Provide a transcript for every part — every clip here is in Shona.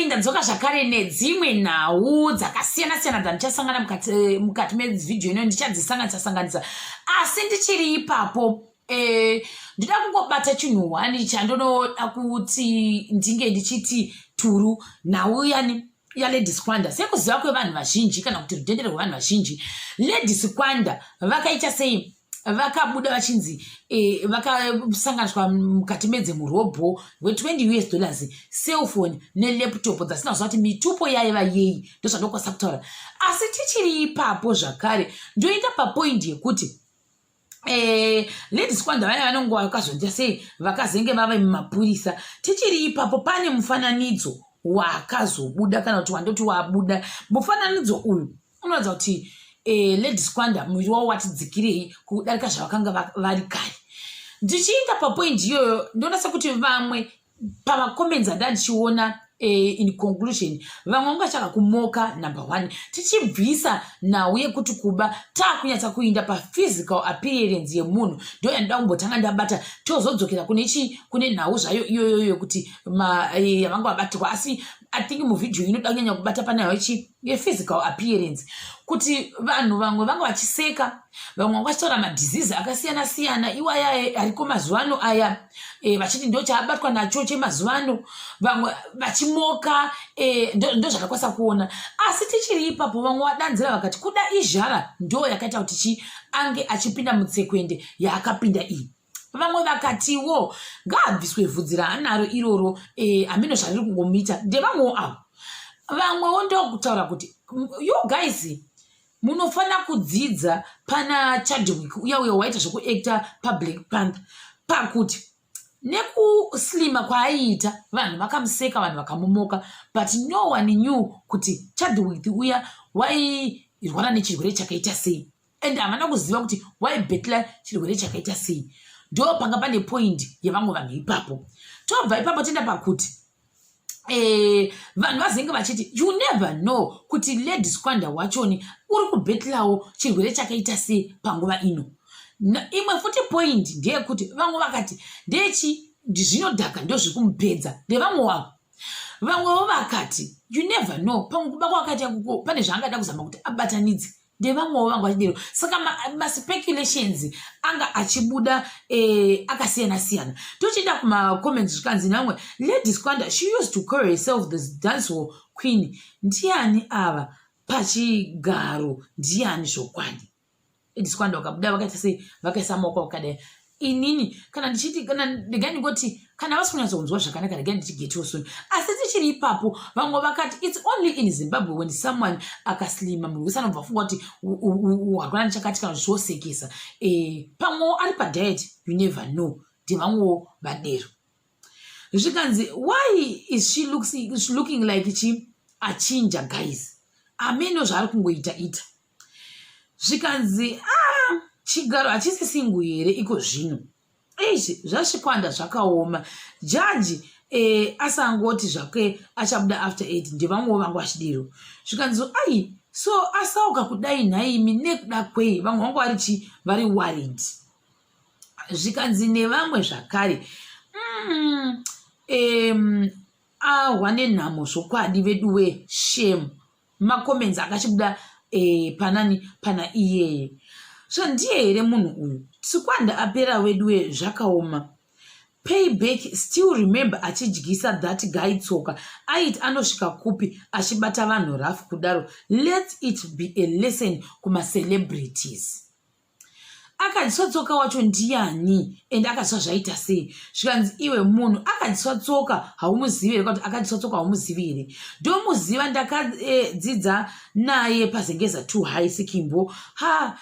Ndadzoka zvakare nedzimwe nhau dzakasiyana siyana dzandichasangana mukati mevhidhiyo ino, ndichadzisanganisa sanganisa. Asi ndichiri ipapo, ndoda kungobata chinhu one chandonoda kuti ndinge ndichiti turu nhau yani yaLady Squanda. Sekuziva kwevanhu vazhinji, kana kuti rudendere rwevanhu vazhinji, Lady Squanda vakaita sei? Vakabuda vachinzi vakasanganiswa mukati medzemurobho we20 US dollars, cellphone nelaptop dzasina kuziva kuti mitupo yaiva yei. Ndozvandokwanisa kutaura. Asi tichiri ipapo zvakare, ndoenda papoint yekuti Lady Squanda vaya vanonge vakazonja sei, vakazenge vave mumapurisa. Tichiri ipapo, pane mufananidzo wakazobuda, kana kuti wandoti wabuda. Mufananidzo uyu unoratidza kuti Lady Squanda muviri wavo watidzikirei kudarika zvavakanga vari kare. Ndichienda papoint iyoyo, ndoona sekuti vamwe pamacomments anda ndichiona, in conclusion, vamwe vanga vachaka kumoka. Number one, tichibvisa nhau yekuti kuba, taakunyatsa kuinda paphysical appearance yemunhu, ndo yandoda kumbotanga ndabata, tozodzokera kune chi kune nhau zvayo iyoyo yekuti yavanga vabatirwa. Asi I think muvhidhiyo inoda kunyanya kubata panhau yechi yephysical appearance, kuti vanhu vamwe vanga vachiseka, vamwe vanga vachitaura madisease akasiyana siyana iwaya ariko mazuva ano aya, vachiti ndo chaabatwa nacho chemazuva ano, vamwe vachimoka. Ndo zvakakwanisa kuona. Asi tichiri ipapo, vamwe vadanzira vakati kuda izhara ndo yakaita kuti chi ange achipinda mutsekwende yaakapinda iyi. Vamwe vakatiwo ngaabviswe vhudzi raanaro iroro, hameno zvariri kungomuita. Ndevamwewo avo. Vamwewo ndokutaura kuti you guys munofanira kudzidza pana Chadwick uya uya waita zvekuacta paBlack Panther, pakuti nekuslima kwaaiita vanhu vakamuseka, vanhu vakamumoka, but no one knew kuti Chadwick uya wairwara nechirwere chakaita sei, and havana kuziva kuti waibattle chirwere chakaita sei. Ndo panga pane point yevamwe vanhu ipapo. Tobva ipapo toenda pakuti vanhu vazenge vachiti you never know kuti Lady Squanda wachoni uri kubattlewo chirwere chakaita sei panguva ino. Imwe futi point ndeyekuti vamwe vakati ndechi zvinodhaka ndo zviri kumupedza. Ndevamwe wavo. Vamwewo vakati you never know, pamwe kuba kwakaita kuko pane zvaangada kuzama kuti abatanidze. Ndevamwewo vanga vachidero. Saka maspeculations anga achibuda akasiyana siyana. Tochienda kumacomments, zvikanzi namwe, "Lady Squanda, she used to call herself the dancehall queen. Ndiani ava pachigaro? Ndiani zvokwadi?" Lady Squanda vakabuda vakaita sei? Vakaisa maoko vakadai. Inini kana ndichiti, kana regai ndingoti, kana vasi kunyatsonzwa zvakanaka, regai ndichigetiwo soon. Asi tichiri ipapo, vamwe vakati it's only in Zimbabwe when someone akaslima, munhu wese anobva afunga kuti warwara nechakati kana zvosekesa. Pamwewo ari padiet, you never know. Ndevamwewo vadero. Zvikanzi, "Why is she looking like chi achinja, guys? Ameno zvaari kungoita ita." Zvikanzi, "Ah, chigaro hachisi singu here iko zvino?" Eish, zvaSvikwanda zvakaoma. Jaji asangoti zvake achabuda after 8. Ndevamwewo vanga vachidero. Zvikanzi, "Ai, so asauka kudai nhaimi, nekuda kwei?" Vamwe vanga vari chi vari worried. Zvikanzi nevamwe zvakare, "Ahwa nenhamo zvokwadi veduwe, shame." Macomments akachibuda panani pana iyeye. So ndiye here munhu uyu? Sikwanda apera weduwe, zvakaoma. Payback, still remember achidyisa that guy tsoka. Aiti anosvika kupi achibata vanhu rafu kudaro? Let it be a lesson kumacelebrities. Akadyiswa tsoka wacho ndiani, and akadyiswa zvaita sei? Zvikanzi, "Iwe, munhu akadyiswa tsoka haumuzivi here? Kuti akadyiswa tsoka haumuzivi here?" Ndomuziva, ndakadzidza naye paZengeza 2 High. Sikimbo ha,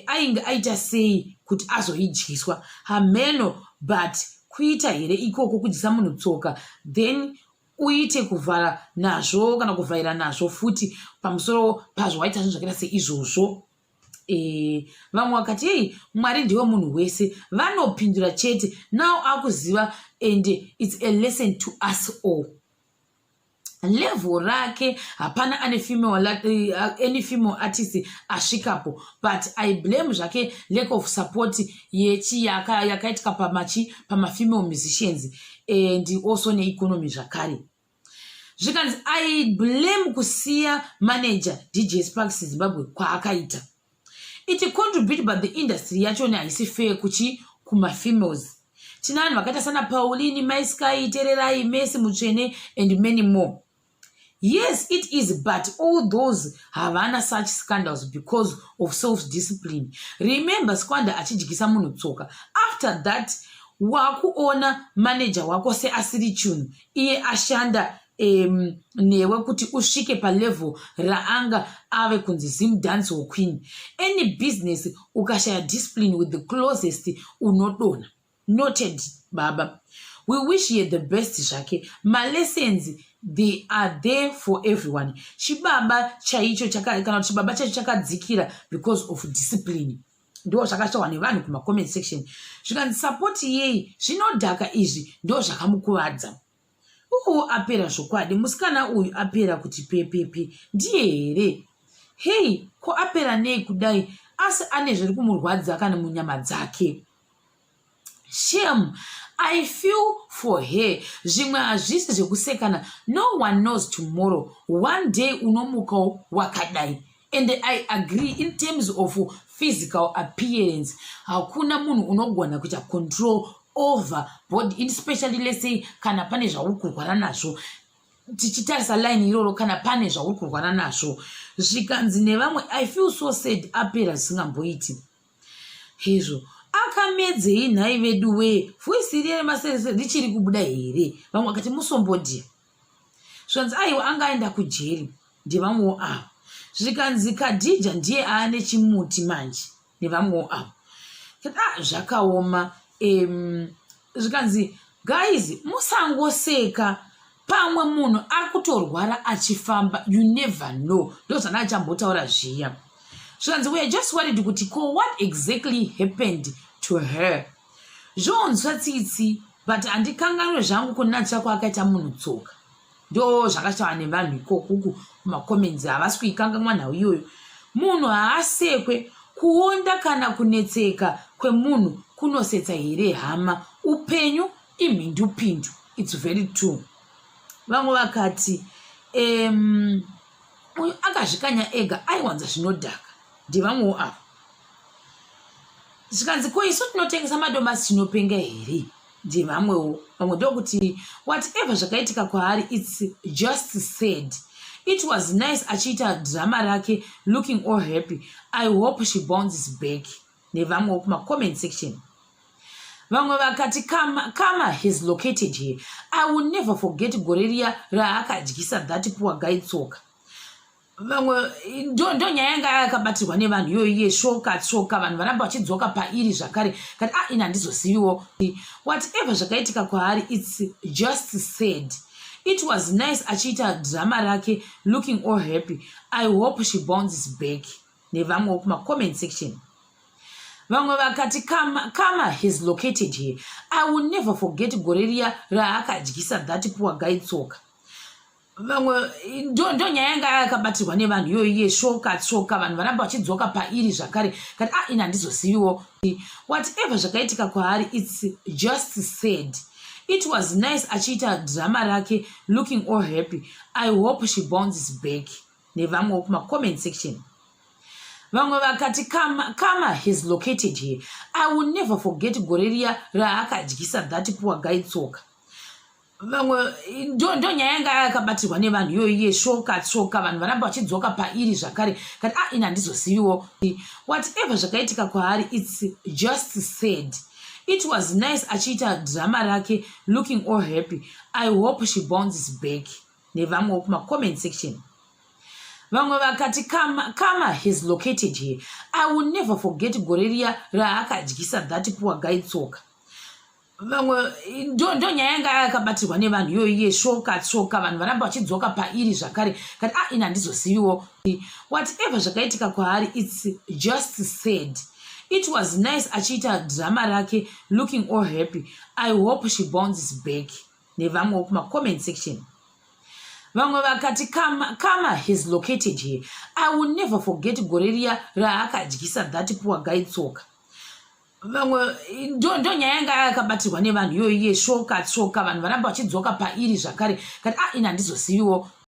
ainge aita sei kuti azoidyiswa? Hameno, but kuita here ikoko kudyisa munhu tsoka, then uite kuvhara nazvo kana kuvhaira nazvo futi pamusoro pazvo, waita zvinhu zvakaita seizvozvo. Vamwe vakati, "Ei, Mwari ndiwe munhu wese, vanopindura chete. Now akuziva, and it's a lesson to us all." Level rake hapana ane female, any female artist asvikapo, but I blame zvake lack of support yechi yakaitika pamachi pamafemale musicians and also neeconomy zvakare. Zvikanzi, "I blame kusiya manager DJ Sparks Zimbabwe kwaakaita. It contribute, but the industry yachona haisi fair kuchi kumafemales. Tina vanhu vakaita sana Pauline, Maisky, Tererai, Messi Mutsvene and many more." Yes, it is, but all those havana such scandals because of self discipline. Remember Squanda achidyisa munhu tsoka. After that wakuona manager wako seasiri chinhu, iye ashanda newe kuti usvike palevel raanga ave kunzi Zim Dancehall Queen. Any business, ukashaya discipline with the closest, unodona. Noted, baba. We wish ye the best zvake. Malessons, they are there for everyone. Chibaba chaicho, kana kuti chibaba chaicho chakadzikira because of discipline. Ndo zvakataurwa nevanhu kumacomment section. Zvikanzi, "Support yei? Zvinodhaka izvi ndo zvakamukuvadza." Uhu, apera zvokwadi musikana uyu, apera kuti pepepe. Ndiye here? Hei, ko apera nei kudai? Asi ane zviri kumurwadza kana munyama dzake? Shame, I feel for her. Zvimwe hazvisi zvekusekana. No one knows tomorrow. One day unomukawo wakadai. And I agree, in terms of physical appearance, hakuna munhu unogona kuita control over body, especially, let's say, kana pane zvauri kurwara nazvo. Tichitarisa line iroro, kana pane zvauri kurwara nazvo. Zvikanzi nevamwe, "I feel so sad, apera zvisingamboiti hezvo. Akamedzei nhai vedu wee? Voice iri remaserese richiri kubuda here?" Vamwe vakati, "Musombodhia." Zvikanzi, "Aiwa, anga aenda kujeri." Ndevamwewo avo. Zvikanzi, "Kadhija ndiye aane chimuti manje." Nevamwewo avo. Ah, zvakaoma. Zvikanzi, "Guys, musangoseka. Pamwe munhu akutorwara achifamba. You never know." Ndo zvana achambotaura zviya. Zvikanzi, "We are just worried kuti ko what exactly happened to her. Zvonzwa tsitsi, but handikanganwe zvangu kunatsva kwaakaita munhu tsoka." Ndo zvakataura nevanhu ikokuku kumacomments. Havasi kuikanganwa nhau iyoyo. Munhu haasekwe. Kuonda kana kunetseka kwemunhu kunosetsa here, hama? Upenyu imhindupindu. It's very true. Vamwe vakati, "Uyu akazvikanya ega, aiwanza zvinodhaka." Ndevamwewo avo. Zvikanzi, "Ko isu tinotengesa madomasi tinopenga here?" Ndevamwewo. Vamwe ndokuti, "Whatever zvakaitika kwaari, it's just sad. It was nice achiita drama rake, looking all happy. I hope she bounces back." Nevamwewo kumacomment section. Vamwe vakati, Karma has located here. I will never forget gore riya raakadyisa that poor guy tsoka." Vamwe ndo nyaya yanga yakabatirwa nevanhu iyoyo yeshoka tsoka. Vanhu varamba vachidzoka pairi zvakare. Kati, "Ah, ini handizoziviwo. Whatever zvakaitika kwaari, it's just sad. It was nice achiita drama rake, looking all happy. I hope she bounces back." Nevamwewo kumacomment section. Vamwe vakati, Karma has located here. I will never forget gore riya raakadyisa that poor guy tsoka." Vamwe ndo nyaya yanga yakabatirwa nevanhu iyoyo yeshoka tsoka. Vanhu varamba vachidzoka pairi zvakare. Kati, "Ah, ini handizoziviwo. Whatever zvakaitika kwaari, it's just sad. It was nice achiita drama rake, looking all happy. I hope she bounces back." Nevamwewo kumacomment section. Vamwe vakati, Karma has located here. I will never forget gore riya raakadyisa that poor guy tsoka." Vamwe ndo nyaya yanga yakabatirwa nevanhu iyoyo yeshoka tsoka. Vanhu varamba vachidzoka pairi zvakare. Kati, "Ah, ini handizoziviwo. Whatever zvakaitika kwaari, it's just sad. It was nice achiita drama rake, looking all happy. I hope she bounces back." Nevamwewo kumacomment section. Vamwe vakati, Karma has located here. I will never forget gore riya raakadyisa that poor guy tsoka." Vamwe ndo nyaya yanga yakabatirwa nevanhu iyoyo yeshoka tsoka. Vanhu varamba vachidzoka pairi zvakare. Kati, "Ah, ini handizoziviwo. Whatever zvakaitika kwaari, it's just sad. It was nice achiita drama rake, looking all happy. I hope she bounces back." Nevamwewo kumacomment section. Vamwe vakati, Karma has located here. I will never forget gore riya raakadyisa that poor guy tsoka." Vamwe ndo nyaya yanga yakabatirwa nevanhu iyoyi yesvoka tsoka. Vanhu varamba vachidzoka pairi zvakare, kati a ah, ini handizoziviwo.